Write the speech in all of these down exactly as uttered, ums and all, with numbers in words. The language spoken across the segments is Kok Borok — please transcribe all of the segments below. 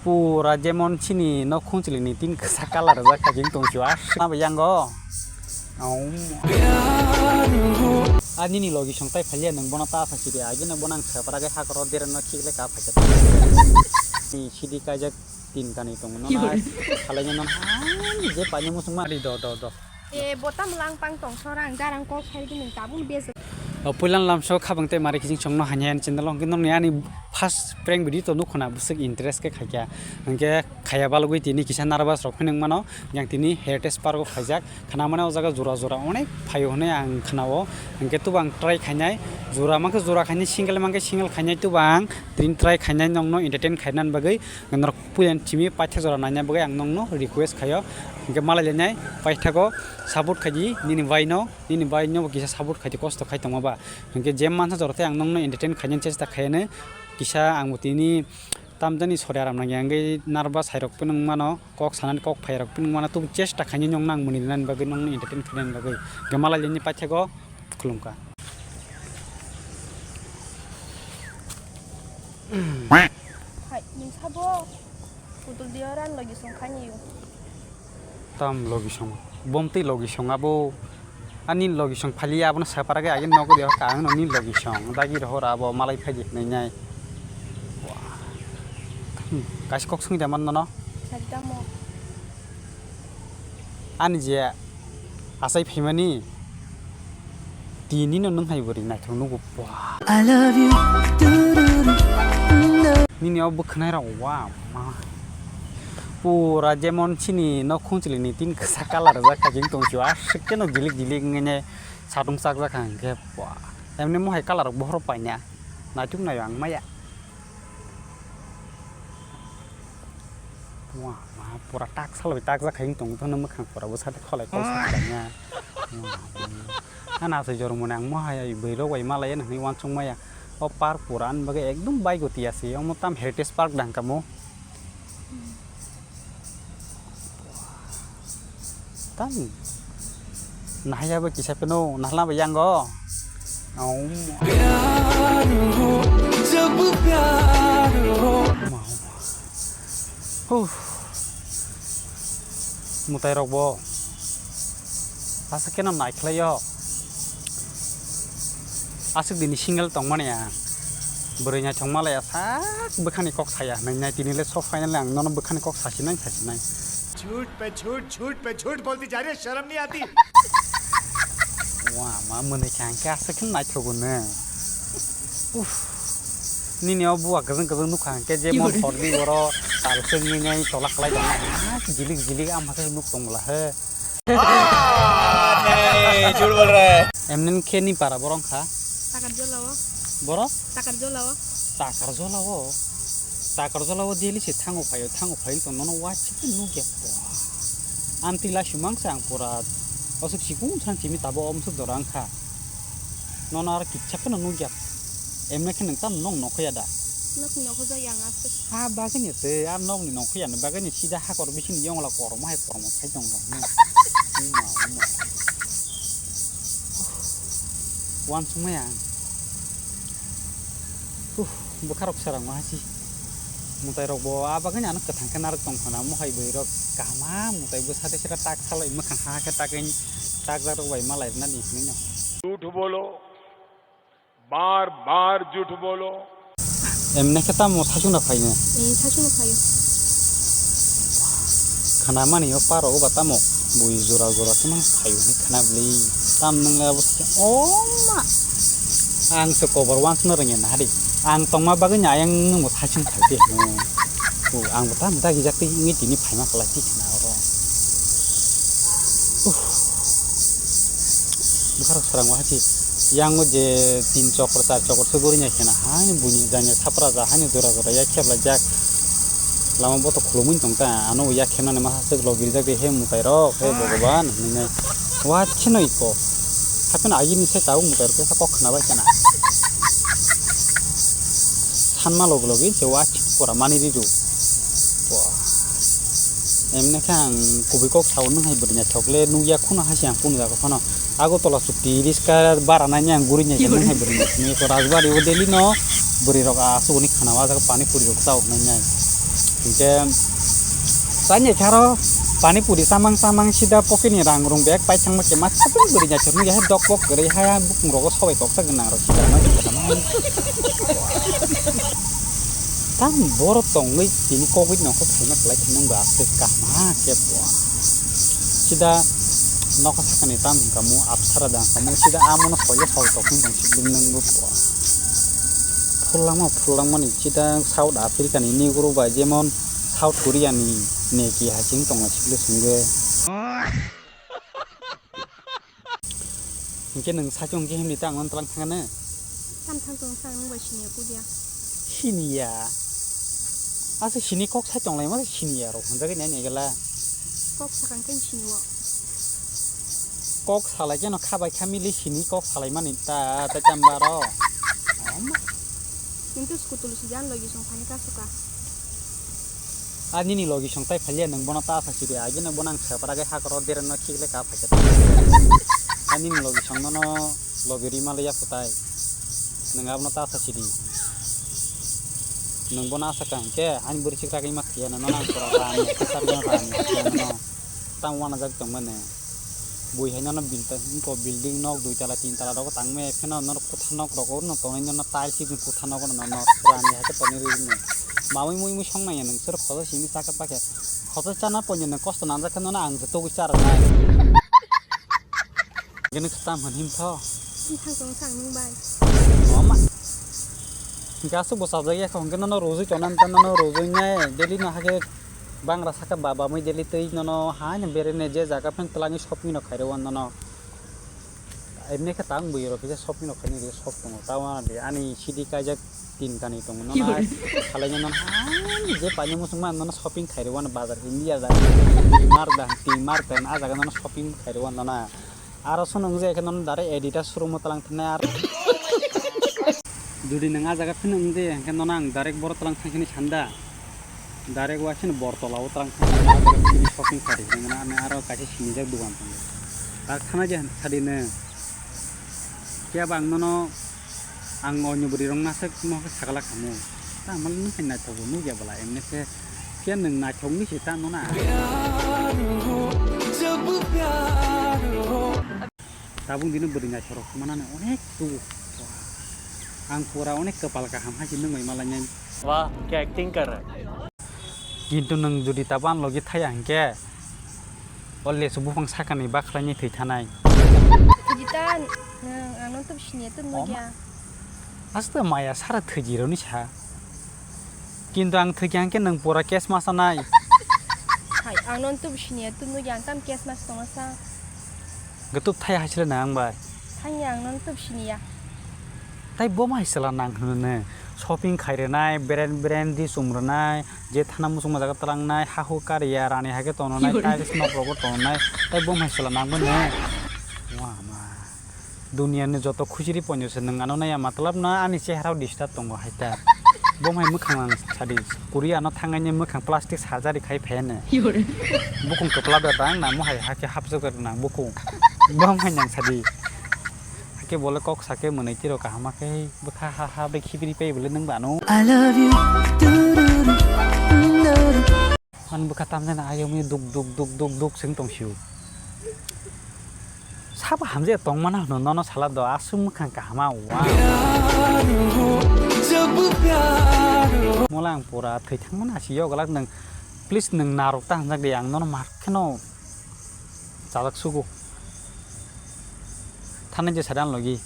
Pura jemon chini nok khungchilini tin kwchak colour rijak kha, chini tong sio aswk ma bai yango. Aum. A nini logi song tai phalia nwng bono ta phaisidi, agini bono ang thepra khe hakoro dereno khikleka phaikha. Ni sidi kaijak tin kani tong no na, khalai no na, je paini musung ma ri do do do. E, bo tamo lang pang tong sora, ang garang kok sai di nung tabung bes. O, puilan lamso khabang tei mari kiching chongno hanya yan chindalo hwnkhe nokni ani first prank video to nukhuna bwswk interest khe khaikha. Hwnkhe khaya balgwi tini kisa nervous rok phwnwng mano, yang tini Heritage Park o khaijak. Khna mane o jaga jora jora onek phaio hwnwi ang khnao. Hwnkhe tubo ang try khainai, jora mankhe jora khainai, single mankhe single khainai, tubo ang tini try khainai nokno entertain khainani bagwi. Norok puilan simi paitha jora naina bagwi ang nokno request khaio. Hwnkhe malai lainai paithago support khaidi nini baino, nini baino bo kisa support khaidi kosto khai tongma ba. Hwnkhe je mansa jora tei ang nokno entertain khainani chesta khaiyano kisa ang bo tini tamjani sori aram nangya hwnkhe nervous hai rok phano wng mano, kok sanani kok phai rok phano wng mano, tubu chesta khainani nokno ang mwnwi rinani bagwi nokno entertain khainani bagwi. Hwnkhe malai lainai paithago khulumkha. Hai, nung sabo? Pudul dia orang lagi sungkanya yuk. Tam logi song. Bom tei logi song abo. Ani logi song phalia abono sapara ge agin nogo dia ka ang nini logi song. Dagi rohor abo malai phaidi nai nai. Kaisa kok sung da man no. Sadamo. Ani je asai phaimani tini no nung hai bwrwi naithok nugo bwa. I love you. Nini o bwkhwnai rok wa ma. Pura jemon chini nok khungchilini tin kwchak colour rijak kha jing tong sio aswk khe no jilik jilik wngwi ne satung chak jak kha hwnkhe bwa. Emni mohai colour rok bohrok paina naithok naio ang maya. Wah, ma pura tak salbai tak jak khaing tong phano mwkhang pura bwsa de kholai kol sa khlaina. Wah, ma. Ana asai jormoni ang mohai bwrwi rok bai malai hwnwi uansuk maya. O park pura ani bagwi ekdom baigo tiya se. Omo tam Heritage Park dang kamo. Tam nahaya bo kisa phano nahla bai yango. Aum. Huh. Mwtai rok bo aswk khe no naikhlai o. Aswk dini single tongmani ang. Bwrwi naithok malaya sak bwkhani kok saya hwnwi nai tini le so finally ang nono bwkhani kok sasinai sasinai. झूठ पे झूठ, झूठ पे झूठ बोलती जा रही है, शर्म नहीं आती? Wah, ma mwnwi kha hwnkhe aswk khe naithogo nw. Uff. Nini o buwa kwchwng kwchwng nukha hwnkhe je mon hordi oro tal swngwi nai tola khlai tongma. Ah, jilik jilik ama khe nuk tong bwla he. नहीं, झूठ बोल रहा है। Emni khe ni para borok kha. Takar jolao. Borok? Takar jolao. Takar jolao. Takar jolao daily se thango phaio, thango phaio to nono watch khe nukya po. Amtwi laisumang se ang pura. Osok sikung san simi tabo omsok dora wngkha. Nono aro kitsa phano nukya. Emne khe nwng tamo nok nokhoya da? Nok nokhoja yang aswk. Ah, bagini se, ah, nokni nokhoya ni bagini sida hakor bisini yongla kormo hai kormo khai tong lai. Uma, uma. Uansukmaya ang. Huh, bwkharok srangma hasi. Mwtairok bo ah bagini ano kwthang khe narwk tong phano, mohai bwrwirok kaham mwtai bwsa de sira tak salai mwkhang ha khe tak tak jak rok bai malai rwnani hinwi no. झूठ बोलो, बार बार झूठ बोलो। Emne khe tamo saichung da phaine? Ee, saichung da phaio. Khana mani o paro o ba tamo bui jora jora khe mang phaio hinwi khana bwlwi. Tam nang le abo saichung, o ma! Ang se kobor uansukna rwngya na hari. Ang tongma bagwi ni ayang nwng bo saichung phai khe hinwi. O, ang bo tamo dagi jak twi wngwi tini phaima kwlai twi khna oro. Uff. Bwkharok srang waha si. Yang o je tin chokro, char chokro se guri nai khena. Hai buini janya thapra ja, hai jora jora ya khebla jak. Lama boto khulumui tong ta. Ano ya khemnani masa se logir jak de he mwtai rok, he Bhogoban, hinwi nai. Wa chino iko. Hapheno agini se tabuk mwtai rok kesa kok khna bai khena. Sanma logi logi se wa pura mani ridu. Wah. Emne khe ang kubui kok sao nwng hai bwrwi naithok le nukya khuna hai se ang kunu jaga phano. Agartala chukti riska bara nai ang guri nai nwng hai bwrwi naithok. Rajbari o daily no bwrwi rok asuguni khana o jaga pani puri rok chao nai nai. Hingke chani kharo pani puri samang samang sida pocket ni rang rung bag pai thangma khe ma sabun bwrwi naithok nukya hai dok pok kwrwi hai bukung rogo sobai koksa gwnang rok sida ma sida ma. Tam borok tongwi tini kogwi nokho khaima kwlai khe nung ba aste kahma khe bo. Sida nokho sakani tam kamu apsara da kamu sida amono soile sol tokun tong sibling nung bo. Phulangma phulangmani sida South Africa ni Negro bai jemon South Korea ni neki hai chwng tongma sibli sungwi. Hinkhe nwng sachung khe himni ta ang tlang thangane. Tam thang tong sang nung bai siniya kudia. Siniya. Asa sini kok sai tong lai ma siniya rok hunjagwi nai nai gala. Kok sakang khe siniwo. Kok salai khe no khabai kha mili sini kok salai mani ta ta chamba ro. Om. Kintu skutul si jan logi song phani ka suka. A nini logi song tai phalia nwng bono ta sa sidi agi no bono ang sepra gai hakoro dere no khikle ka phaikhe. A nini logi song no no logi rima le ya kutai. Nwng abono ta sa sidi. Nwng bono asa ka hinkhe ani bwrwi sikra gai ma khiya no no ang pura rani sar no rani no. Tang wana jak tong mane. Bui hai nono building, wngkok building nok dui tala tin tala rogo tangmaya pheno norok kutha nok rogo no tongnai nono tiles ni kutha nogo no norok rani hai khe tonwi rwdi no. Mamui mui mui songnai ya nung sero khoto simi chakhe pakhe. Khoto chana ponyo nung kosto nangjak khe nono ang se togwi charwnai. Gini khe tam hwn him tho. Him thang tong sang nung bai. Oma. Hingke aswk bo chajak ya khe hwnkhe nono rojui tongna nono rojui nai daily no hakhe. Bangra saka ba bamwi daily twi nono haino berene je jaga pheng twlangwi shopping rok khairwi nono. Emne khe tang bui rok kisa shopping rok khaini rw sok tongo. Tamo ani sidi kaijak tin kani tongo. Nono hai khalai nono haino je paini muchung ma nono shopping khairwi bazar India jaga. Mar da, tin mar ten a jaga nono shopping khairwi nono. Aro sono wngjakhe nono direct Adidas showroom o twlang thangwi aro. Jodi nwng a jaga phano wngjakhe nono ang direct boro twlang thangkhani sanda. Direct waisano Bortola o twlang thangkhani shopping kari hinwi mano ani aro kaisa sinijak dogan tongo. Tak thana je sadi nwng. Phiya ba ang nono ang onyo bwrwi rok nasuk no khe sagala khamu. Ta mal nwng khai naithok bo nukya bwla emne khe. Phiya nwng naithok ni se ta nono. Tabuk dino bwrwi naithok rok manani onek tubu. Ang pura onek kwpal kaham hai se nwng bai malainai. Wah, kya acting kar raha hai. Kintu nwng jodi tabuk ani logi thaya hinkhe, o lesu buphang sakani bakhlaini thwi thanai. Thwiji ta, nwng ano tub siniya tub nukya. Aste maya sara thwiji roni sa. Kintu ang thwikha hinkhe nwng pura case ma sanai. Hai, ang nono tub siniya tub nukya ang tam case ma se tongna sa. Gwtwk thai hai sile nang ang bai. Thangya ang nono tub siniya. Tai bo mai sela nang hwnwi shopping khai rwnai, brand brand di chum rwnai, je thana muchungma jaga twlangnai, ha hu kariya rani hai khe tongnai, tiles nok rogo tongnai, tai bo mai sela nang bwne. Wah ma. Duniya ni joto khujiri ponyo se nwng ano naiya matlab na ani chehara o disturb tongo hai ta. Bo mai mwkhang ang sadi, Korea no thangnai ni mwkhang plastic surgery khai phai ne. Bukung kwpla da dang na mo hai hakhe hapjak da nang bukung. Bo mai nang sadi. Hakhe bole kok sake mwnwi tiro kaham khe bwkha ha ha bai khibiri pai bole nwng bano. I love you. Ani bwkha tamjani ayomwi duk duk duk duk duk swng tong sio. Sabo hamjak tongmana hwno nono sala do aswk mwkhang kaham a wa. Mola ang pura thwi thangmani asi yoglak nwng please nwng narwk ta hamjak di ang nono mar kheno chajak sugo. Thani je sadan logi.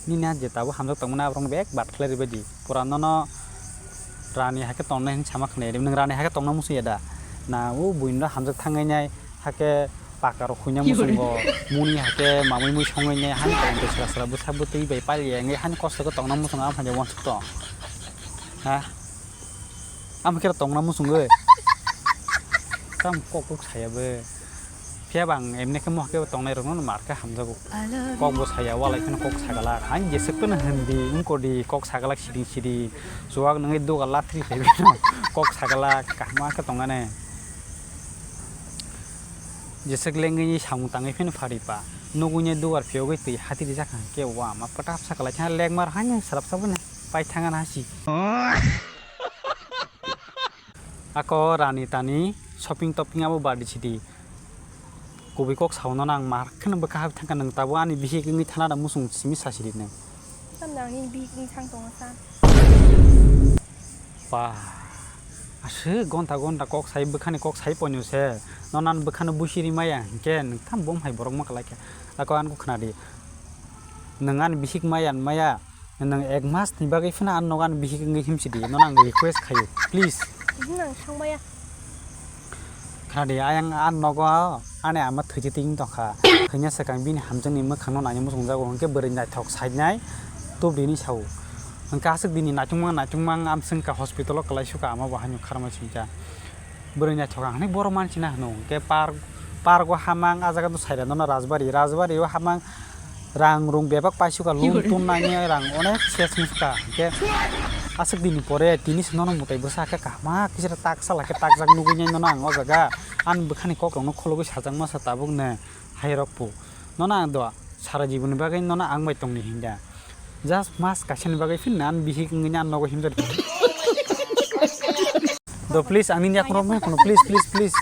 Nini ah je tabuk hamjak tongmani aborok no bek bat khlai rwbaidi. Pura nono rani hai khe tongnai hinwi sama khwnai rw. Nwng rani hai khe tongna muchung ya da? Na o buino hamjak thangwi nai hakhe paka rok huina muchungo. Muni hai khe mamui mui songwi nai hani tong twi sra sra bwsa bwtwi bai pali ya wngwi hani kosto khe tongna muchungo, aphai uansuk tong. Ha? Ama khe tongna muchungwi. Tam kok kok saya bo. Phiya ba ang emne khe mohor khe tongnai rokno mar khe hamjago. Kok bo saya, walai kheno kok sagala. Ang jeswk phano hindi, wngkodi kok sagala siding siding. Chuwak nungwi duga latri phaibai no. Kok sagala kahma khe tongane. Jeswk lengwi samung tangwi pheno phari pa. Nugwi ne dugar phiyogwi twi hati rijak hwn khe wa ma pwtap sakala khe lekmar haino srap sabo ne pai thangana hasi. Ako rani tani shopping topping abo badi sidi. Kubui kok sao nono ang mar kheno bwkha habi thangkha, nwng tabuk ani bihik wngwi thana da musung simi sasidi nwng. Tamni ang nini bihik wngwi thang tongo sa. Ba, aswk gonta gonta kok sai, bwkhani kok sai ponyo se. Nono ani bwkhano busi ri maya hinkhe nwng tham bom hai borok ma kwlai khe. Ako ang kok khna di. Nwng ani bihik maya maya. Nwng ek mas ni bagwi phano ang nogo ani bihik wngwi himsi di, nono ang request khaio, please. Mhm, ang thangmaya. Khna di, ayang ang nogo ani ama thwiji ting tongkha. Thwina swkang bini hamjakni mwkhangno naina muchungjago, hinkhe bwrwi naithok sainai tubrini sao. Hinkhe aswk dini naitungma naitungma ang amswngkha hospital o kwlai sukha ama bo haino kharmai singkha. Bwrwi naithok ang hinwi borok manchina hwno. Hwnkhe park, park o hamang, ah jaga no saira nono Rajbari. Rajbari o hamang rang rung bebak paisukha, loan ton nangya rang onek ses wngkha. Hwnkhe aswk dini pore tini se nono mwtai bwsa khe kahma kisa tak sala khe takjak nugwi nai nono ang o jaga. Ani bwkhani kok rok no khologwi sajak masa tabuk no hai rok bo. Nono ang do sara jibon ni bagwi nono ang bai tongni hinda. Just mas kaisa ni bagwi phin nan bihik wngwi nan nogo himjak. Do please, ang nini yakhung rok mai kheno, please, please, please.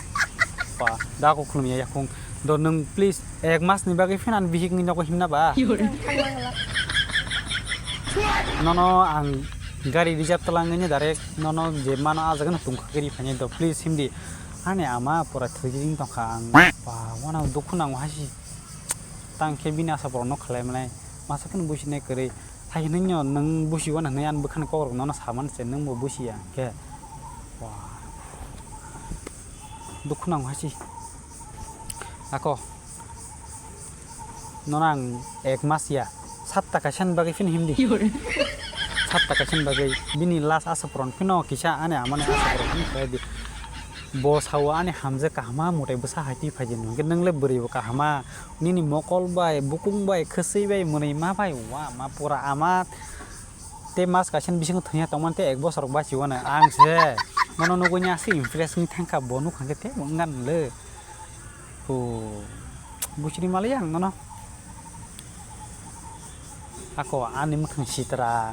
Pa, da ko khulum ya yakhung. Do nwng please, ek mas ni bagwi phin an bihik wngwi nogo himna ba. Nono ang gari reserve talang wngwi direct nono je mano ah jaga no tungkha gari phainai do, please himdi. Ani ama pura thwijling tongkha ang. Pa, wana dukhu nango hasi. Tang khe bini asa borok no khlai mwnai. Masa phano businai kwrwi. Hai hwnwi no nwng busigo na hwnwi ani bwkhani kokrok nono samani se nwng bo busiya khe. Wah. Dukhu nango hasi. Ako. Nono ang ek mas ya. Satta kaisa ni bagwi phino himdi. Satta kaisa ni bagwi. Bini last asa puron phino kisa ani amani asa puron phino khlai di. Bo sao ani hamjak kahama mwtai bwsa hai twi phai di. Nwng khe nwng le bwrwi bo kahama. Nini mokol bai, bukung bai, khwswi bai, mwnwi ma bai, wa ma pura ama. Tei mas kaisa ni bisingo thwngya tongmani tei ek bosor rok bachio ano. Ang se nono nugwi ni aswk impress wngwi thangkha, bo nukha khe tei bo wngya nw le. Ho, buchiri mali ang nono. Ako ani mwkhang sitra,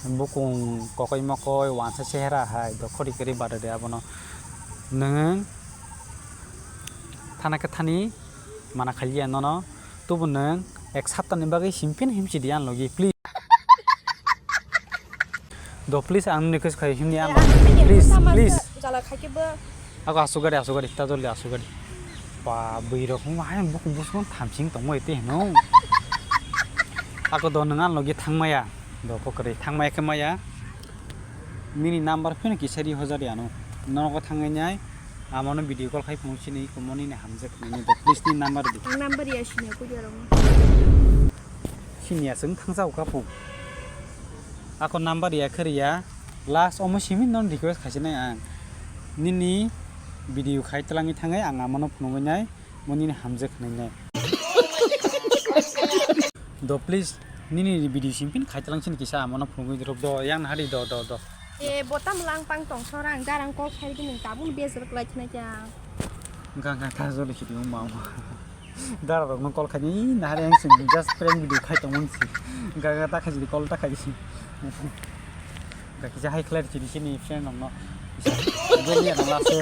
bukung kokoi mokoi, wansa chehra hai, dokhori kari bada de abono. Nwng thana khe thani. Mana khailiya nono, tubu nwng ek saptani bagwi simphin himsi di ang logi, please. Do please ang nini request khai himni ang logi, please, please. Jala khaikhe bo. Ako asugari, asugari, ta joldi asugari. Ba, bwirok wngma hai bukung busukno thamsing tongmo ete hino. Ako do nwng ang logi thangmaya, do pokori thangmaya khe maya. Nini number phino kisa ri hojari ano. Nogo thangwi nai. Amano video call khai phunuk sini iko monini hamjak nini do. Please ni number di. Ang number ya sini aku dia rong. Sini ya seng thangsa uka pu. Ako number ya khari ya. Last omo simi non request khaisi nai ang. Nini video khai tlangi thangai ang amano phunuk nai. Monini hamjak nai nai. Do please, nini video simpin khai tlang sini kisa amano phunugwi rok do, yang nahari do, do, do. E, botam lang pang tong sora, ang darang kok khai gini tabun bezrok lai thna kya. Gang gang ta joli sidi mama. Dara rok no call khai ni nahari ang sing just prank video khai tong mun si. Gang gang ta khai sidi call ta khai si. Gang kisa hai khlai sidi sini friend rok no. Joli ya na last.